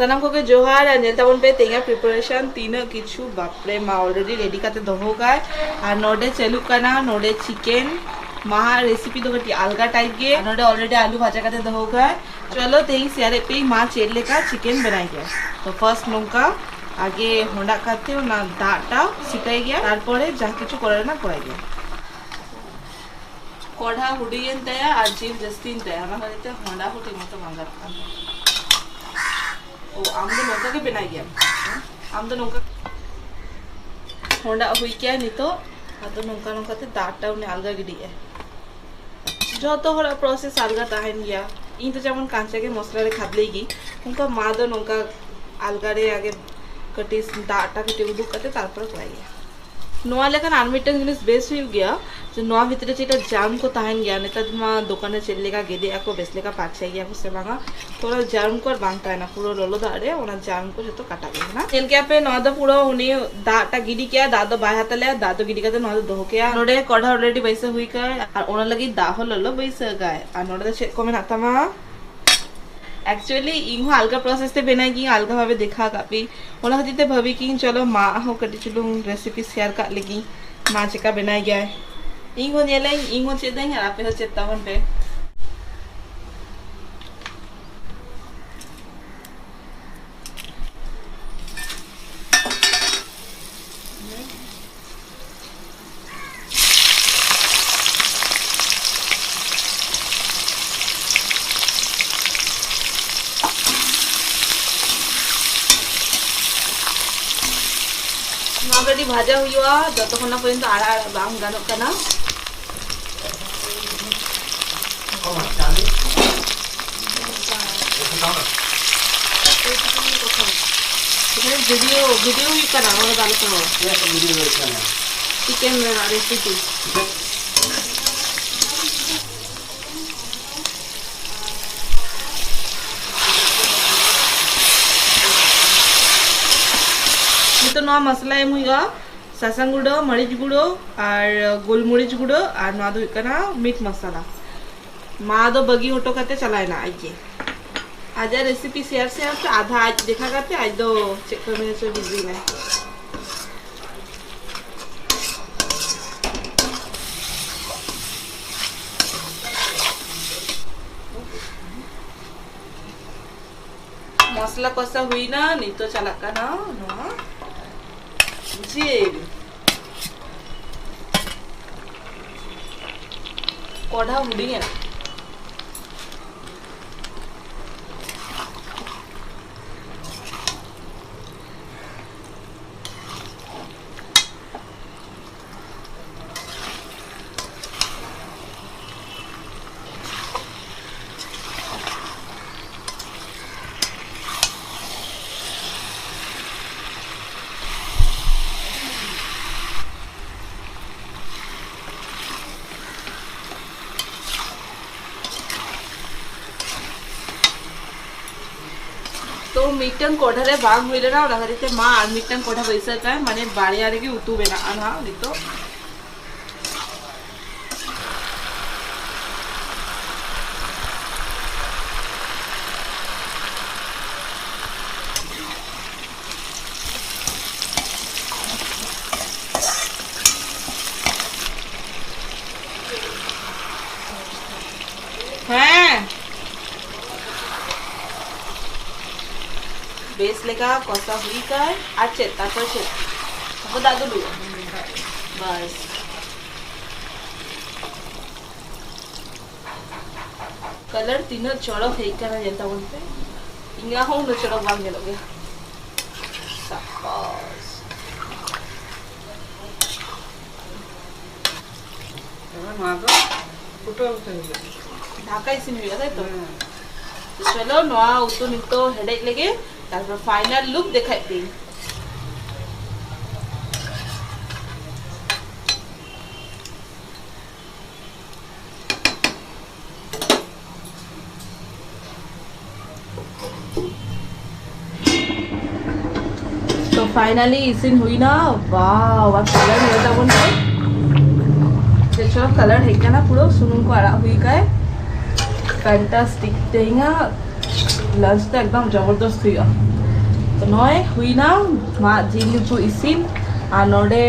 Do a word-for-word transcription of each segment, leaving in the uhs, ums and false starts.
ᱥᱟᱱᱟᱢ ᱠᱚᱜᱮ ᱡᱚᱦᱟᱨ, ᱟᱨ ᱧᱮᱞ ᱛᱟᱵᱚᱱ ᱯᱮ ᱛᱮᱦᱮᱧᱟᱜ preparation ᱛᱤᱱᱟᱹᱜ ᱠᱤᱪᱷᱩ, ᱵᱟᱯᱨᱮ ᱢᱟ already ready ᱠᱟᱛᱮ ᱫᱚᱦᱚ ᱠᱟᱜ᱾ ᱟᱨ ᱱᱚᱰᱮ ᱪᱟᱹᱞᱩᱜ ᱠᱟᱱᱟ, ᱱᱚᱰᱮ chicken ᱢᱟᱦᱟ recipe ᱫᱚ ᱠᱟᱹᱴᱤᱡ ᱟᱞᱜᱟ type ᱜᱮ᱾ ᱟᱨ ᱱᱚᱰᱮ already ᱟᱞᱩ ᱵᱷᱟᱡᱟ ᱠᱟᱛᱮ ᱫᱚᱦᱚ ᱠᱟᱜ᱾ ᱪᱚᱞᱚ ᱛᱮᱦᱮᱧ share ᱮᱫ ᱯᱮ ᱢᱟ ᱪᱮᱫ ᱞᱮᱠᱟ chicken ᱵᱮᱱᱟᱭ ᱜᱮᱭᱟ᱾ ᱛᱚ first ᱱᱚᱝᱠᱟ ᱟᱜᱮ ᱦᱚᱸᱰᱟᱜ ᱠᱟᱛᱮ ᱚᱱᱟ ᱫᱟᱜ ᱴᱟ ᱥᱤᱴᱟᱭ ᱜᱮᱭᱟ, ᱛᱟᱨᱯᱚᱨᱮ ᱡᱟᱦᱟᱸ ᱠᱤᱪᱷᱩ ᱠᱚᱨᱟᱣ ᱨᱮᱱᱟᱜ ᱠᱚᱨᱟᱭ ᱜᱮᱭᱟ᱾ ᱠᱚᱲᱦᱟ ᱦᱩᱰᱤᱧ ᱮᱱ ᱛᱟᱭᱟ ᱟᱨ ᱡᱤᱞ ᱡᱟᱹᱥᱛᱤ ᱮᱱ ᱛᱟᱭᱟ, ᱚᱱᱟ ᱠᱷᱟᱹᱛᱤᱨ ᱛᱮ ᱦᱚᱸᱰᱟ ᱦᱚᱸ ᱴᱷᱤᱠ ᱢᱚᱛᱚ ᱵᱟᱝ ᱜᱟᱱᱚᱜ ᱠᱟᱱ ᱛᱟᱭᱟ᱾ ᱚ, ᱟᱢ ᱫᱚ ᱱᱚᱝᱠᱟ ᱜᱮ ᱵᱮᱱᱟᱣ ᱜᱮᱭᱟᱢ? ᱟᱢ ᱫᱚ ᱱᱚᱝᱠᱟ ᱦᱚᱸᱰᱟ ᱦᱩᱭ ᱠᱮᱭᱟ ᱱᱤᱛᱚᱜ, ᱟᱫᱚ ᱱᱚᱝᱠᱟ ᱱᱚᱝᱠᱟ ᱛᱮ ᱫᱟᱜ ᱴᱟ ᱩᱱᱤ ᱟᱞᱜᱟ ᱜᱤᱰᱤᱜᱼᱟᱭ᱾ ᱡᱷᱚᱛᱚ ᱦᱚᱲᱟᱜ process ᱟᱞᱜᱟ ᱛᱟᱦᱮᱱ ᱜᱮᱭᱟ᱾ ᱤᱧ ᱫᱚ ᱡᱮᱢᱚᱱ ᱠᱟᱸᱪᱟ ᱜᱮ ᱢᱚᱥᱞᱟ ᱨᱮ ᱠᱷᱟᱫᱽᱞᱮ ᱜᱮ, ᱚᱱᱠᱟ ᱢᱟ ᱫᱚ ᱱᱚᱝᱠᱟ ᱟᱞᱜᱟ ᱨᱮ ᱟᱜᱮ ᱠᱟᱹᱴᱤᱡ ᱫᱟᱜ ᱴᱟ ᱠᱟᱹᱴᱤᱡ ᱩᱰᱩᱠ ᱠᱟᱛᱮ ᱛᱟᱨᱯᱚᱨᱮ ᱠᱚᱨᱟᱭ ᱜᱮᱭᱟ᱾ ᱱᱚᱣᱟ ᱞᱮᱠᱷᱟᱱ ᱟᱨ ᱢᱤᱫᱴᱟᱝ ᱡᱤᱱᱤᱥ ᱵᱮᱥ ᱦᱩᱭᱩᱜ ᱜᱮᱭᱟ, ᱡᱮ ᱱᱚᱣᱟ ᱵᱷᱤᱛᱨᱤ ᱨᱮ ᱡᱮᱴᱟ germ ᱠᱚ ᱛᱟᱦᱮᱱ ᱜᱮᱭᱟ, ᱱᱮᱛᱟᱨ ᱢᱟ ᱫᱚᱠᱟᱱ ᱨᱮ ᱪᱮᱫ ᱞᱮᱠᱟ ᱜᱮᱫᱮᱜ ᱟᱠᱚ, ᱵᱮᱥ ᱞᱮᱠᱟ ᱯᱟᱨᱪᱟᱭ ᱜᱮᱭᱟ ᱠᱚ ᱥᱮ ᱵᱟᱝᱟ, ᱛᱷᱚᱲᱟ germ ᱠᱚ ᱟᱨ ᱵᱟᱝ ᱛᱟᱦᱮᱱᱟ ᱯᱩᱨᱟᱹ ᱞᱚᱞᱚ ᱫᱟᱜ ᱨᱮ, ᱚᱱᱟ germ ᱠᱚ ᱡᱚᱛᱚ ᱠᱟᱴᱟᱜ ᱜᱮ ᱠᱟᱱᱟ᱾ ᱧᱮᱞ ᱠᱮᱭᱟ ᱯᱮ, ᱱᱚᱣᱟ ᱫᱚ ᱯᱩᱨᱟᱹ ᱩᱱᱤ ᱫᱟᱜ ᱴᱟ ᱜᱤᱰᱤ ᱠᱮᱭᱟ, ᱫᱟᱜ ᱫᱚ ᱵᱟᱭ ᱦᱟᱛᱟᱣ ᱞᱮᱭᱟ, ᱫᱟᱜ ᱫᱚ ᱜᱤᱰᱤ ᱠᱟᱛᱮ ᱱᱚᱣᱟ ᱫᱚ ᱫᱚᱦᱚ ᱠᱮᱭᱟ᱾ ᱱᱚᱰᱮ ᱠᱚᱲᱦᱟ already ᱵᱟᱹᱭᱥᱟᱹᱣ ᱦᱩᱭ ᱠᱟᱱᱟ ᱟᱨ ᱚᱱᱟ ᱞᱟᱹᱜᱤᱫ ᱫᱟᱜ ᱦᱚᱸ ᱞᱚᱞᱚ ᱵᱟᱹᱭᱥᱟᱹᱣ ᱠᱟᱭ᱾ ᱟᱨ ᱱᱚᱰᱮ ᱫᱚ ᱪᱮᱫ ᱠᱚ ᱢᱮᱱᱟᱜ ᱛᱟᱢᱟ? Actually ᱤᱧ ᱦᱚᱸ ᱟᱞᱜᱟ process ᱛᱮ ᱵᱮᱱᱟᱣ ᱜᱤᱭᱟᱹᱧ, ᱟᱞᱜᱟ ᱵᱷᱟᱵᱮ ᱫᱮᱠᱷᱟᱣ ᱠᱟᱜ ᱯᱮ, ᱚᱱᱟ ᱠᱷᱟᱹᱛᱤᱨ ᱛᱮ ᱵᱷᱟᱵᱤ ᱠᱤᱧ ᱪᱚᱞᱚ ᱢᱟ ᱦᱚᱸ ᱠᱟᱹᱴᱤᱡ ᱪᱩᱞᱩᱝ recipe share ᱠᱟᱜ ᱞᱮᱜᱤᱧ, ᱢᱟ ᱪᱮᱠᱟ ᱵᱮᱱᱟᱭ ᱜᱮᱭᱟᱭ᱾ ᱤᱧ ᱦᱚᱸ ᱧᱮᱞᱟᱹᱧ, ᱤᱧ ᱦᱚᱸ ᱪᱮᱫ ᱟᱹᱧ ᱟᱨ ᱟᱯᱮ ᱦᱚᱸ ᱪᱮᱫ ᱛᱟᱵᱚᱱ ᱯᱮ᱾ ᱱᱚᱣᱟ ᱠᱟᱹᱴᱤᱡ ᱵᱷᱟᱡᱟ ᱦᱩᱭᱩᱜᱼᱟ, ᱡᱚᱛᱚᱠᱷᱚᱱ ᱯᱚᱨᱡᱚᱱᱛᱚ ᱟᱲᱟᱜ ᱟᱲᱟᱜ ᱵᱟᱝ ᱜᱟᱱᱚᱜ ᱠᱟᱱᱟ᱾ ᱮᱠᱷᱟᱱ video, video ᱦᱩᱭᱩᱜ ᱠᱟᱱᱟ, ᱚᱱᱟ ᱫᱚ ᱟᱞᱚ ᱯᱮ ᱨᱚᱲᱟ᱾ ᱪᱮᱫ video ᱦᱩᱭᱩᱜ ᱠᱟᱱᱟ? Chicken ᱨᱮᱱᱟᱜ recipe᱾ ᱱᱤᱛᱚᱜ ᱱᱚᱣᱟ ᱢᱚᱥᱞᱟ ᱮᱢ ᱦᱩᱭᱩᱜᱼᱟ, ᱥᱟᱥᱟᱝ ᱜᱩᱸᱰᱟᱹ, ᱢᱟᱹᱨᱤᱪ ᱜᱩᱸᱰᱟᱹ ᱟᱨ ᱜᱳᱞᱢᱚᱨᱤᱪ ᱜᱩᱸᱰᱟᱹ, ᱟᱨ ᱱᱚᱣᱟ ᱫᱚ ᱦᱩᱭᱩᱜ ᱠᱟᱱᱟ meat ᱢᱟᱥᱟᱞᱟ᱾ ᱢᱟ ᱫᱚ ᱵᱟᱹᱜᱤ ᱦᱚᱴᱚ ᱠᱟᱛᱮ ᱪᱟᱞᱟᱣ ᱮᱱᱟ ᱟᱡ ᱜᱮ᱾ ᱟᱡᱟᱜ ᱨᱮᱥᱤᱯᱤ ᱥᱮᱭᱟᱨ ᱥᱮᱭᱟᱨ ᱛᱮ ᱟᱫᱷᱟ ᱟᱡ ᱫᱮᱠᱷᱟ ᱠᱟᱛᱮ ᱟᱡ ᱫᱚ ᱪᱮᱫ ᱠᱟᱹᱢᱤ ᱨᱮᱪᱚ ᱵᱤᱡᱤ ᱱᱟᱭ᱾ ᱢᱚᱥᱞᱟ ᱠᱚᱥᱟ ᱦᱩᱭᱱᱟ, ᱱᱤᱛᱚᱜ ᱪᱟᱞᱟᱜ ᱠᱟᱱᱟ ᱱᱚᱣᱟ ᱡᱤᱞ᱾ ᱠᱚᱰᱷᱟ ᱦᱩᱰᱤᱧ ᱮᱱᱟ᱾ ᱛᱚ ᱢᱤᱫᱴᱟᱝ ᱠᱚᱰᱷᱟ ᱨᱮ ᱵᱟᱝ ᱦᱩᱭ ᱞᱮᱱᱟ, ᱚᱱᱟ ᱠᱷᱟᱹᱛᱤᱨ ᱛᱮ ᱢᱟ ᱟᱨ ᱢᱤᱫᱴᱟᱝ ᱠᱚᱰᱷᱟ ᱵᱟᱹᱭᱥᱟᱹᱣ ᱠᱟᱜᱼᱟᱭ, ᱢᱟᱱᱮ ᱵᱟᱨᱭᱟ ᱨᱮᱜᱮ ᱩᱛᱩ ᱵᱮᱱᱟᱜᱼᱟ ᱱᱟᱦᱟᱜ ᱱᱤᱛᱚᱜ᱾ ᱦᱮᱸ, ᱵᱮᱥ ᱞᱮᱠᱟ ᱠᱚᱥᱟ ᱦᱩᱭ ᱠᱟᱱ᱾ ᱟᱨ ᱪᱮᱫ, ᱛᱟᱨᱯᱚᱨ ᱪᱮᱫ? ᱦᱟᱹᱠᱩ ᱫᱟᱜ ᱫᱩᱞᱩᱜ᱾ ᱵᱟᱥ᱾ ᱠᱟᱞᱟᱨ ᱛᱤᱱᱟᱹᱜ ᱪᱚᱨᱚᱠ ᱦᱮᱡ ᱠᱟᱱᱟ, ᱧᱮᱞ ᱛᱟᱵᱚᱱ ᱯᱮ᱾ ᱤᱧᱟᱹᱜ ᱦᱚᱸ ᱩᱱᱟᱹᱜ ᱪᱚᱨᱚᱠ ᱵᱟᱝ ᱧᱮᱞᱚᱜ ᱜᱮᱭᱟ᱾ ᱥᱟᱵᱟᱥ᱾ ᱮᱵᱟᱨ ᱱᱚᱣᱟ ᱫᱚ ᱯᱷᱩᱴᱟᱹᱣ ᱦᱚᱪᱚᱭ ᱦᱩᱭᱩᱜᱼᱟ᱾ ᱰᱷᱟᱠᱟ ᱤᱥᱤᱱ ᱦᱩᱭᱩᱜᱼᱟ, ᱛᱟᱭ ᱛᱚ? ᱦᱮᱸ᱾ ᱛᱚ ᱪᱚᱞᱚ, ᱱᱚᱣᱟ ᱩᱛᱩ ᱱᱤᱛᱚᱜ ᱦᱮᱰᱮᱡ ᱞᱮᱜᱮ, ᱛᱟᱨᱯᱚᱨ ᱯᱷᱟᱭᱱᱟᱞ ᱞᱩᱠ ᱫᱮᱠᱷᱟᱭ ᱯᱮ᱾ ᱛᱚ ᱯᱷᱟᱭᱱᱟᱞᱤ ᱤᱥᱤᱱ ᱦᱩᱭᱱᱟ᱾ ᱣᱟᱣ, ᱟᱨ ᱠᱟᱞᱟᱨ ᱧᱮᱞ ᱛᱟᱵᱚᱱ ᱯᱮ, ᱪᱮᱫ ᱪᱚᱨᱚᱠ ᱠᱟᱞᱟᱨ ᱦᱮᱡ ᱠᱟᱱᱟ, ᱯᱩᱨᱟᱹ ᱥᱩᱱᱩᱢ ᱠᱚ ᱟᱲᱟᱜ ᱦᱩᱭ ᱠᱟᱭ᱾ ᱯᱷᱮᱱᱴᱟᱥᱴᱤᱠ᱾ ᱛᱮᱦᱮᱧᱟᱜ ᱞᱟᱧᱪ ᱫᱚ ᱮᱠᱫᱚᱢ ᱡᱚᱵᱚᱨᱫᱚᱥᱛ ᱦᱩᱭᱩᱜᱼᱟ᱾ ᱛᱚ ᱱᱚᱜᱼᱚᱭ ᱦᱩᱭᱱᱟ ᱢᱟᱫ ᱡᱤᱞ ᱩᱛᱩ ᱤᱥᱤᱱ, ᱟᱨ ᱱᱚᱰᱮ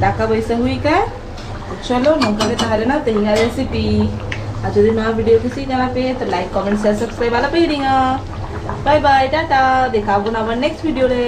ᱫᱟᱠᱟ ᱵᱟᱹᱭᱥᱟᱹ ᱦᱩᱭ ᱠᱟᱱ᱾ ᱪᱚᱞᱚ, ᱱᱚᱝᱠᱟ ᱜᱮ ᱛᱟᱦᱮᱸ ᱞᱮᱱᱟ ᱛᱮᱦᱮᱧᱟᱜ ᱨᱮᱥᱤᱯᱤ᱾ ᱟᱨ ᱡᱩᱫᱤ ᱱᱚᱣᱟ ᱵᱷᱤᱰᱤᱭᱳ ᱠᱩᱥᱤ ᱠᱟᱱᱟ ᱯᱮ, ᱛᱚ ᱞᱟᱭᱤᱠ, ᱠᱚᱢᱮᱱᱴ, ᱥᱮᱭᱟᱨ, ᱥᱟᱵᱥᱠᱨᱟᱭᱤᱵ ᱟᱞᱚ ᱯᱮ ᱦᱤᱲᱤᱧᱟ᱾ ᱵᱟᱭ ᱵᱟᱭ, ᱴᱟᱴᱟ, ᱫᱮᱠᱷᱟᱣ ᱵᱚᱱ ᱟᱵᱟᱨ ᱱᱮᱠᱥᱴ ᱵᱷᱤᱰᱤᱭᱳ ᱨᱮ᱾